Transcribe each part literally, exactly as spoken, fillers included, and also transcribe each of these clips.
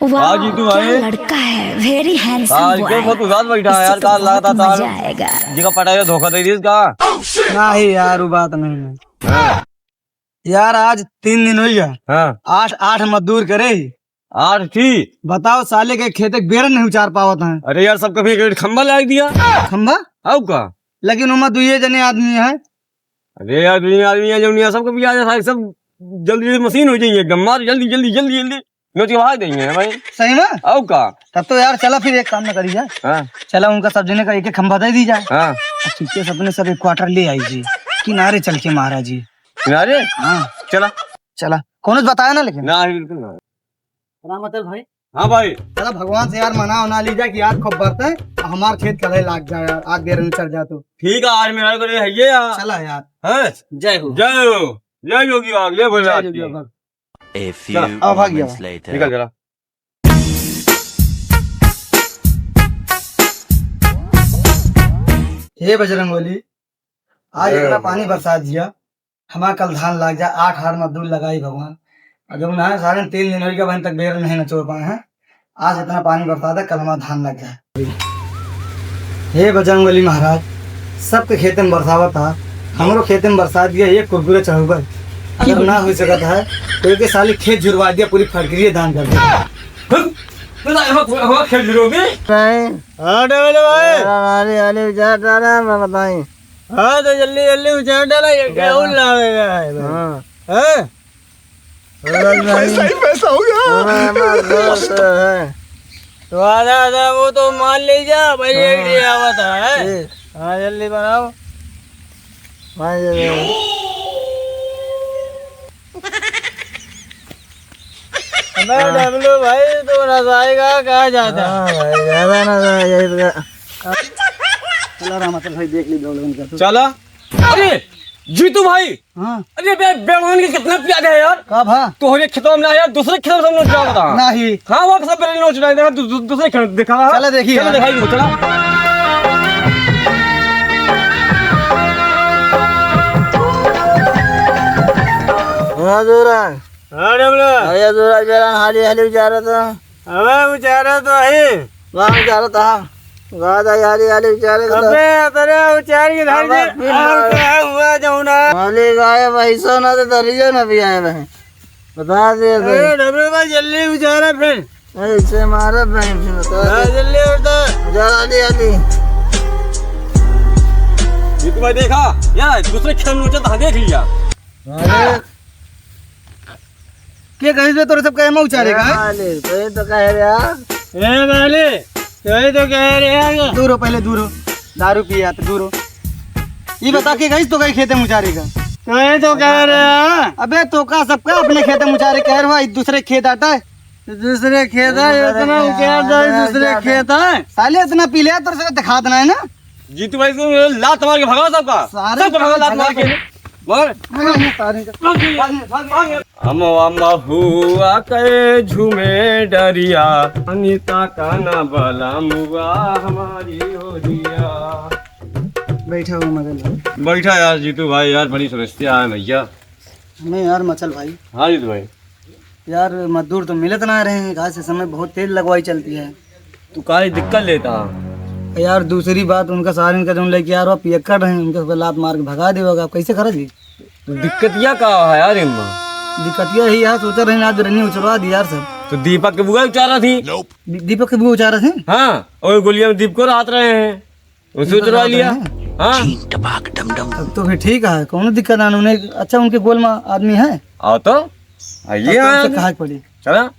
वाह, हाँ जीतू क्या भाई। लड़का है, very handsome आज boy। बहुत उदास बैठा है यार, इससे तो काल बहुत लगा था मजा आएगा। जी का पटाया धोखा दे दिया इसका। नहीं यार, वो बात नहीं है। हाँ। यार, आज तीन दिन होइ गया। हाँ। आठ, आठ मजदूर करे ही। आठ थी? बताओ, साले के खेते के बेरन नहीं उचार पावत हैं। अरे यार, सबका फिर एक खंभा लाग दिया। खंभा? आउ का? लेकिन ओमा दुइये जने आदमी हैं। अरे यार, दुइये आदमी हैं, जौन यार सबका भी आ जाता है, सब जल्दी जल्दी मशीन हो जाइए एकदम, मार जल्दी, जल्दी, जल्दी, जल्दी। नोच के भाग देंगे भाई। सही में? आउ का? तब तो यार, चला फिर एक काम न करी जाए। हाँ। चला, उनका सब जने का एक एक खंभा दे दी जाए। हाँ। और चुपके से अपने सब एक quarter ले आई जी, किनारे चल के मारा जी। किनारे? हाँ। चला। चला, कौनो बताया ना लेकिन। ना, बिल्कुल ना। राम अतल भाई। हाँ भाई। चला, भगवान से यार मना उना ली जाए कि यार खूब बरते, हमार खेत कले लाग जाए यार, आज बेर में चढ़ जाए तो। ठीक है, आज मेरा को है ये यार। चला यार। हैं? जय हो। जय हो। जय योगी बाबा, जय भोलेनाथ जय योगी की। बाबा। A few चल, अब भाग गया। Moments later। निकल जरा। हे बजरंग बली, आज ए इतना भगवान। पानी बरसात दिया, हमार कल धान लाग जा, आठ हार मजदूर लगाई भगवान। और जब ना सारे तीन दिन होइगा, अबहिन तक बेर नहीं नचो पाए हैं। आज इतना पानी बरसात है, कल हमार धान लग जाए। हे बजरंग बली महाराज, सबके खेते में बरसावत था, हमरो खेते में बरसात दिया, एक कुरकुरे चढ़उबे। अगर ना हो सकत है, तो एक साली खेत जुरवा दिया, पूरी फटकरिये दान कर दिया। हम्म, तो हमारा, हमारा खेत जुरोगे? नहीं। हाँ, डबल भाई। अरे, अरे, अरे, जा, जा, जा, मैं बताई। हाँ, तो जल्दी, जल्दी उचार डाला, ये क्या हाँ। उल्लावेगा है भाई? हाँ। हैं? अरे भाई। पैसा ही पैसा होगा। हाँ, हमारा दोस्त है। तो आधा, आधा वो तो मान ले जा, भाई, ये हाँ। ये आवत है। ये। हाँ, जल्दी बनाओ। हाँ, ये, ये। अबे हाँ। डब्लू भाई, तू नसाएगा, कहाँ जाता? हाँ भाई, ज्यादा ना था, यही तो। चला रामा, चल भाई, देख ली डब्लू उनका तो। चला। अरे, जीतू भाई। हाँ। अरे बे, बेड़वन के कितना प्यार है यार। का भा? तोहरे खेतवा में ना यार, दूसरे खेतवा में नोच रहा था। नहीं। हाँ, वो सब पहले नोच रहा था, दू-, दू-, दूसरे खेत दिखा। चला देखी चला यार। दिखाई दो, चला। हाँ, जोरा। हाँ, डबला। अरे, जोरा, बेड़ा हाली, हाली उचारा था। अबे, उचारा तो है। वाह, उचारा था। वाह, दा, हाली, हाली उचारे का तो। अबे, तेरे उचार के धार अबे, दे। फिर आ, मार। क्या हुआ, जौना? मालिक आए, भाई, सोना तो दरियो ना भी आए, भाई। बता दे, भाई। अरे, डबल भाई, जल्दी उचारा फिर। ऐसे मारे, भाई, फिर बता हाँ, दे। जल्दी उठा। उचारा, हाली, हाली। ये तुम्हें देखा? यार, दूसरे खेत में नोचा था, देख लिया। अरे। के कहिस बे तोरे सब कहे में उचारे का, हैं? मालिक, तो ये तो कह रहा। ए मालिक, तो ये तो कह रहा है। दूर हो, पहले दूर हो। दारू पिया तो दूर हो। ये बता के कहिस तो कहीं खेते में उचारे का। तो ये तो कह रहा। अबे तो का सबका अपने खेते में उचारे कह रहा, दूसरे खेत आता है। दूसरे खेत है, दूसरे इतना खेत उचार दो, है, दूसरे उचार खेत है। साले इतना पी लिया, तोरे से दिखा देना है ना। जीतू भाई को लात मार के भगाओ सबका। सारे सबका भगाओ लात मार के। भगा। मार। भाग, भाग, भाग, भाग। हम, हम हुआ के झूमे डरिया, अनिता का ना बला मुआ हमारी हो दिया। बैठा हुआ मगन भाई। बैठा यार जीतू भाई, यार बड़ी समस्या है भैया। हमें यार मचल भाई। हाँ जीतू भाई। यार, मजदूर तो मिलत ना रहे हैं, काहे से समय बहुत तेज लगवाई चलती है। तू काहे दिक्कत लेता? यार, दूसरी बात, उनका सारे, उनका जौन लइके यार, वो पियक्कड़ रहे, उनके सब लात मार के भगा देवगा, अब कैसे करा जी? दिक्कतिया का है यार इनमें? दिक्कतिया ही है, सोचा रहे आज रन्नी उचरवा दी यार सब। तो दीपक के बुआ उचारा थी। दी-, दीपक के बुआ उचारा थे? हाँ, और गोलिया में दीपको रात रहे हैं। उनसे उतरवा लिया। हाँ। छीन टपाक डम डम। तब तो फिर ठीक है, कौनो दिक्कत ना, उन्हें, अच्छा, उनके गोल में आदमी है? आओ तो। आइए तब तो यहाँ उनसे आदमी। कहा के पड़ी। चला।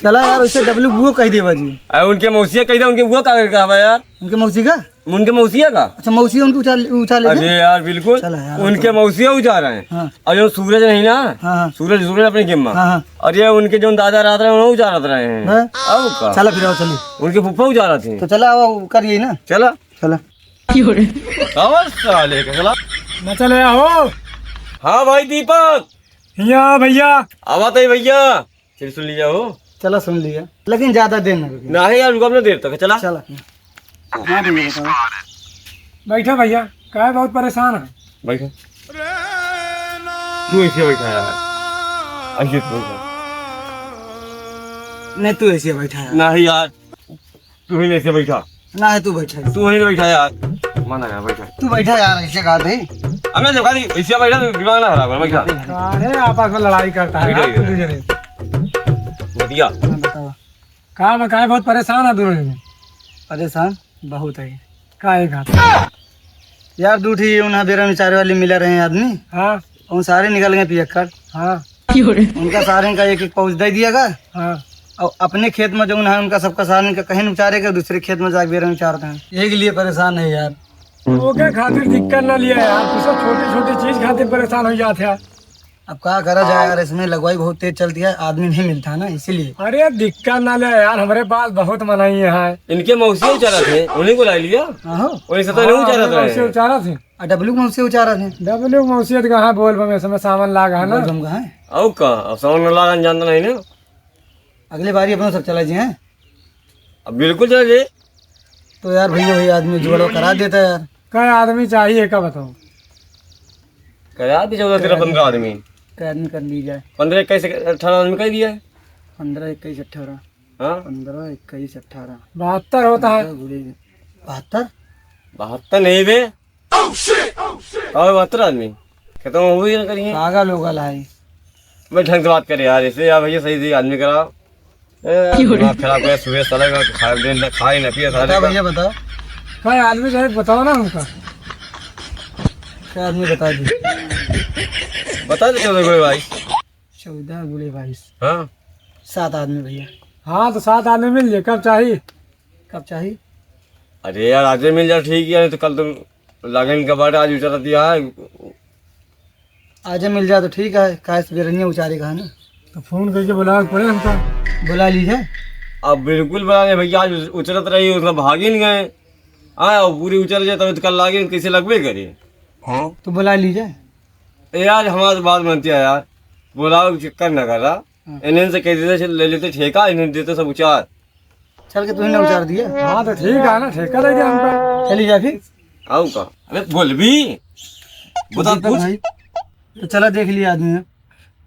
चला यार, उसे डब्लू बुआ कह देवा जी। अरे उनके मौसिया कह दे, उनके बुआ का, का है यार? उनके मौसी का? उनके मौसिया का? अच्छा, मौसी उनको उछाल, उछाले थे? अरे यार, बिल्कुल। चला यार, उनके तो मौसिया उछाल रहे हैं। हाँ। और जो सूरज नहीं ना, हाँ, हाँ। सूरज, सूरज अपने गेम में। हाँ, हाँ। और ये उनके जो दादा रात रहे हैं, उन्होंने उछाल रहे हैं। हैं? आओ का? चला फिर आओ, चलिए। उनके फूफा उछाल रहे थे। तो चला, आओ, करिए ना। चला। चला। और साले का चला। न चले हो। हाँ भाई दीपक। हिया भैया। आवा तो भैया। फिर सुन लिया हो। चला सुन लिया, लेकिन ज्यादा देर ना रुके। नहीं यार, रुका अपने देर तक, चला। चला। हाँ भैया, बताओ। बैठा भैया, काहे बहुत परेशान है? बैठा। तू ऐसे बैठा यार, ऐसे बैठा। नहीं, तू ऐसे बैठा है। नहीं यार, तू ही नहीं से बैठा। ना है, तू बैठा है। तू ही नहीं बैठा यार। मना यार, बैठा। तू बैठा यार, ऐसे कहा थे। हमें देखा नहीं, ऐसे बैठा तो दिमाग ना खराब है, बैठा। अरे, आपस में लड़ाई करता है बैठा यार, ही तू है। दूसरे। बढ़िया। हाँ, बताओ। काम है, काहे बहुत परेशान है दोनों जने? परेशान बहुत है। काहे का? यार, दू ठी उन्हा बेरन उचारे वाली मिला रहे हैं आदमी। हाँ। उन सारे निकल गए पियक्कड़। हाँ। उनका सारे का एक एक पाउच दे दिया गा। हाँ। और अपने खेत में जो उन्हा उनका सबका सारे का कहीं उचारे के दूसरे खेत में जाके बेरन उचारते हैं। यही के लिए परेशान है यार। ओके खातिर दिक्कत ना लिया यार, तू सब छोटी छोटी चीज खातिर परेशान हो जाते हैं। अब का करा जाए यार, इसमें लगवाई बहुत तेज चलती है, आदमी नहीं मिलता है ना, इसीलिए। अरे दिक्कत ना ले यार, हमरे पास बहुत मनई है। इनके मौसी उचारत है, उन्हीं को ला लिया। आहो। वही से तो नहीं उचारत है। मौसी उचारत है। आ, डब्लू मौसी उचारत है। डब्लू मौसी तो कहाँ बोल बम, इसमें सावन लाग है ना। बोल बम कहाँ है? औ का, अब सावन न लाग, जानता नहीं ना। अगले बारी अपना सब चला जी हैं। अब बिल्कुल चला जी। तो यार भैया, भैया आदमी जुगाड़ करा देता यार। कै आदमी चाहिए, का बताओ? करा दी चौदह, तेरह, पन्द्रह आदमी। कै आदमी कर ली जाए? पन्द्रह, इक्कीस, अठारह आदमी कर दिया। पन्द्रह, इक्कीस, अठारह। हाँ। पन्द्रह, इक्कीस, अठारह। बहत्तर होता है। पन्द्रह गुणे बहत्तर? बहत्तर नहीं बे। और बहत्तर आदमी। खत्म हो गई ना करिए। पागल हो गल है। मैं ढंग से बात करे यार, ऐसे यार भैया सही सही आदमी करा। ए, क्यों रे? दिमाग खराब करे, सुबह साले का खाए, दिन तक खाए ना पिए साले बता का। भैया, बताओ। कै आदमी चाहिए, बताओ ना हमका। कै आदमी बता दी। बता दे चौदह गुणे बाईस। चौदह गुणे बाईस। हाँ। सात आदमी भैया। हाँ, तो सात आदमी मिल जाए। कब चाहिए? कब चाहिए? अरे यार, आजे मिल जाए, ठीक है, नहीं तो कल तो लागन के बाद आज उचारत है। आजे मिल जाए तो ठीक है, काहे से बेरनिया उचारे का है ना। तो फोन करके बुलावे के पड़े हमका। बुला लीजिए। अब बिल्कुल बुला ले भैया, आज उच-, उचरत रही, उसमें भागिन गए। हाँ, अब पूरी उचर जाए तब तो कल लागे, कैसे लगबे करे। हाँ। तो बुला लीजिए। ए यार, हमारी बात बनती है यार, बुलावे के चक्कर न करा। हाँ। इन्हें से कह देते, ले लेते ठेका, इन्हें देते सब उचार। चल के तू ही ना उचार दिए। हाँ, तो ठीक है ना, ठेका दे दे हमका। चली जा फिर। आऊ का? अबे बोलबी। बता दीपक कुछ। भाई, तो चला देख लिया आदमी।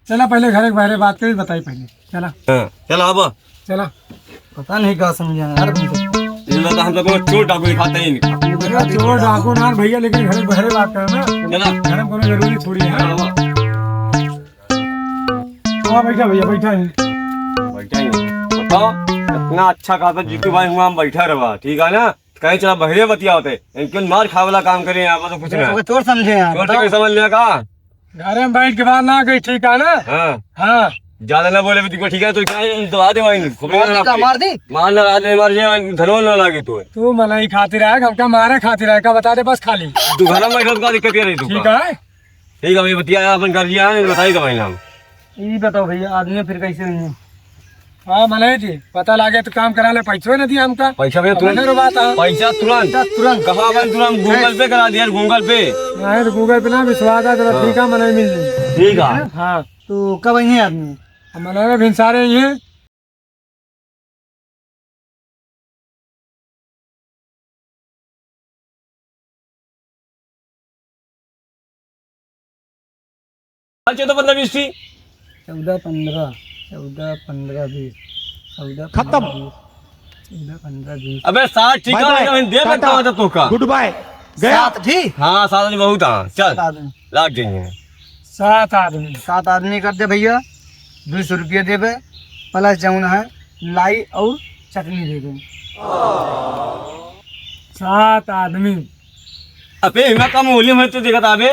चला पहले घरे के बाहरे बात करी, बताई पहले। चला। हाँ, चला अब। चला। पता नहीं का समझ आया यार तुमको। ये तो हम तो कोनो चोर डाकू दिखाते ही नहीं। अरे चोर डाकू ना भैया, लेकिन घरे के बाहरे बात करना। चला। घर में कोनो जरूरी थोड़ी है। चला अब। हाँ, बैठा भैया, बैठा है। बैठा ही है। बताओ, इतना अच्छा खासा जीतू भाई हुआ, हम बैठा रहा, ठीक है ना? कहीं चला बहरे बतिया होते, इनके मार खाए वाला काम करे यहाँ पर तो कुछ ना। चोर समझे यहाँ, चोर तो बताओ। कैसे समझ लिया का? घरे में बैठ के बात ना कही, ठीक है ना? हाँ। हाँ। ज्यादा ना बोले भी तुमको, ठीक है, तो क्या है, दबा दे वहीं, खूब मार दी, मार दी। मार ना, रात में मार जाए, धनो ना लागे तो। तू मनई खातिर आए, हमका मारे खातिर आए, का बता दे बस खाली। तू घर में बैठो, का दिक्कत है नहीं तू ठीक का? है? ठीक है, अभी बतिया अपन कर लिया है, बताई तो भाई नाम। ई बताओ भैया, आदमी फिर कैसे हुए? हाँ, मनई जी, पता लागे तो काम करा ले, पैसो न दिया हमका। पैसा भैया तुरंत। हमने रो बात है। पैसा तुरंत। पैसा तुरंत। कहाँ अपन तुरंत Google Pay करा दिया, Google Pay। नहीं तो Google Pay ना, विश्वास है, चलो हाँ। ठीक है, मनई मिल जाए। ठीक है। हाँ। तो कब आई है आदमी? हम मनई भिनसारे आई हैं। चौदह, पन्द्रह, बीस थी। चौदह, पन्द्रह, चौदह, पन्द्रह, बीस, चौदह, खत्म। पन्द्रह, बीस, चौदह, पन्द्रह, बीस। अबे साठ ठीक है, bye bye, हम दे टाटा, सकता हूँ तो का। Good bye। गया। सात थी? हाँ, सात आदमी बहुत, हाँ, चल। सात आदमी। लाग जाएंगे। सात आदमी। सात आदमी कर दे भैया, दो सौ रुपया देबे, plus जौन है लाई और चटनी देबे। सात आदमी। अबे, इतना कम होली में तो देखत आबे।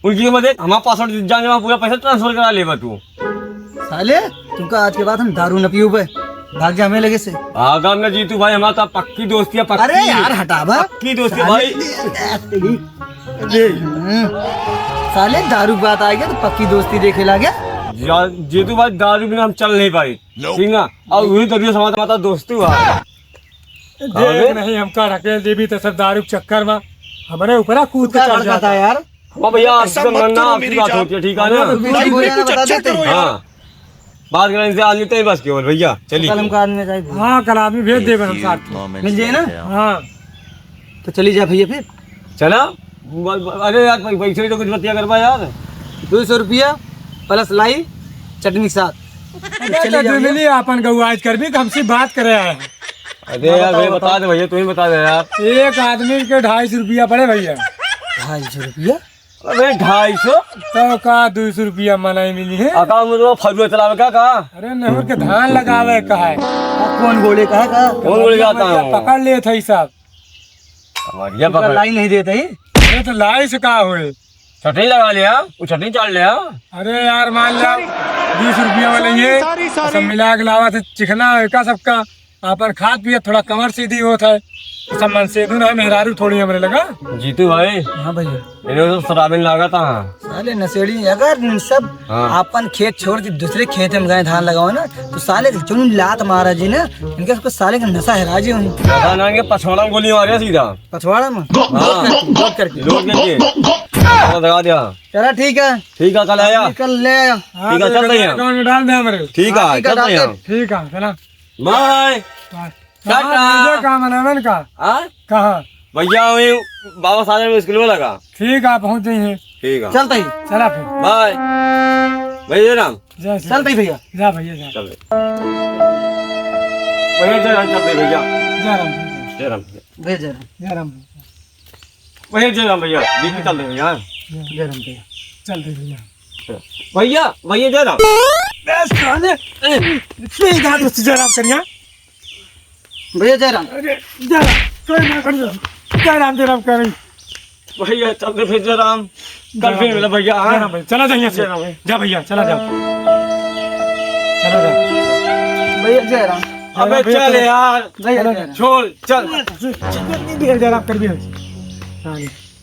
उनकी मदद, हमारा password जान जावा, पूरा पैसा transfer करा लेबा तू। साले, तुमका आज के बाद हम दारू न पीऊबे। भाग जा हमें लगे से। भागा न जीतू भाई, हमारा तो पक्की दोस्ती है, पक्की। अरे यार, हटा बा। पक्की दोस्ती है भाई। साले, तेरी। हम्म। साले, दारू की बात आ गया तो पक्की दोस्ती देखे लागे। यार, जीतू भाई, दारू बिना हम चल नहीं पाए। ठीक ना? और वही दरिया समाज हमारा दोस्ती हुआ है। देख नहीं, हमका ढकेल देबी तो सब दारू के चक्कर में हमरे ऊपर कूद के चढ़ जाता है यार। हाँ भैया, आपसे मरना आपकी बात होती है, ठीक है ना? हाँ। बात करने से आदमी तय बस केवल भैया, चलिए। कल हमका आदमी चाहिए। हाँ, कल आदमी भेज देबे हम साथ में। मिल जाए ना? हाँ। तो चली जा भैया फिर। चला? अरे यार, भाई, पैसे तो कुछ बतिया करबा यार। दो सौ रुपया plus लाई, चटनी के साथ। अरे चले तो जाओ। जुमली आपन गौआज करबी, तो हमसे बात करे आए हैं। अरे यार, भैया, बता दे भैया, तू ही बता दे यार। एक आदमी के ढाई सौ रुपया पड़े भैया। ढाई सौ रुपया? अरे, ढाई सौ? तो का, दो सौ रुपया मनई मिली है? अकाउंट में तो फरुआ चलावे का, का? अरे, नहर के धान लगावे का है। कौन बोले का, का? कौन बोले जाता है? पकड़ लेत है सब। कमरिया पकड़। लाई नहीं देत ही। अरे, तो लाई से का होए? छटनी लगा लिया, वो छटनी चाट लिया। अरे यार, मान लो, बीस रुपया वाले ये, sorry, sorry। सब मिला के लावा थे, चिकना है का सबका, आपन खात पियत थोड़ा कमर सीधी होत है, सब मन से दून है, मेहरारू थोड़ी हमरे लगा। जीतू भाई। हाँ भैया। इन्हें तो शराबी लागत है। साले नशेड़ी, अगर इन सब हाँ। आपन खेत छोड़ के दूसरे खेत में गए धान लगावे ना, तो साले के जौन लात मारा जी ना, इनके सबके साले के नशा हेरा जी वहीं। पता ना, इनके पछवाड़ा में गोली मारे सीधा। पछवाड़ा में? हाँ। लोड करके, लोड करके। लोड करके। पता लगा दिया। चला ठीक है। ठीक है, कल आया। कल ले आया। ठीक है, चल रही है। अकाउंट में डाल दे हमरे। ठीक है, हाँ, ठीक है, चल रही है। डाल दे। ठीक है, चला। बाय। बाय। टाटा। हाँ, तुझे काम है ना, मैंने कहा। हाँ? कहाँ? भैया, वही बाबा साहब में स्कूल में लगा। ठीक है, पहुँच जाइए। ठीक है। चलते ही। चला फिर। बाय। भैया राम। जय श्री चलते ही भैया। जा भैया, जा। चल। भैया जय राम, चलते भैया। जय राम। जय राम। भैया जय राम। जय राम। भैया जय राम भैया, बीच में चल रहे भैया। जय राम भैया। चल रहे भैया। भैया, भैया जय राम। बस साले, ए, तू इधर से जय राम करिया। भैया जय राम। अरे, जय राम, कोई ना करियो। जय राम, जय राम करी। भैया चल रहे भैया जय राम। कल फिर मिला भैया, हाँ? जय राम भैया, चला जाइए से। जय राम भैया। जा भैया, चला जा। चला जा। भैया जय राम। अबे भैया, चल चला। यार। भैया चला जय जा। राम। छोड़, चल। जय राम कर भी। हाँ।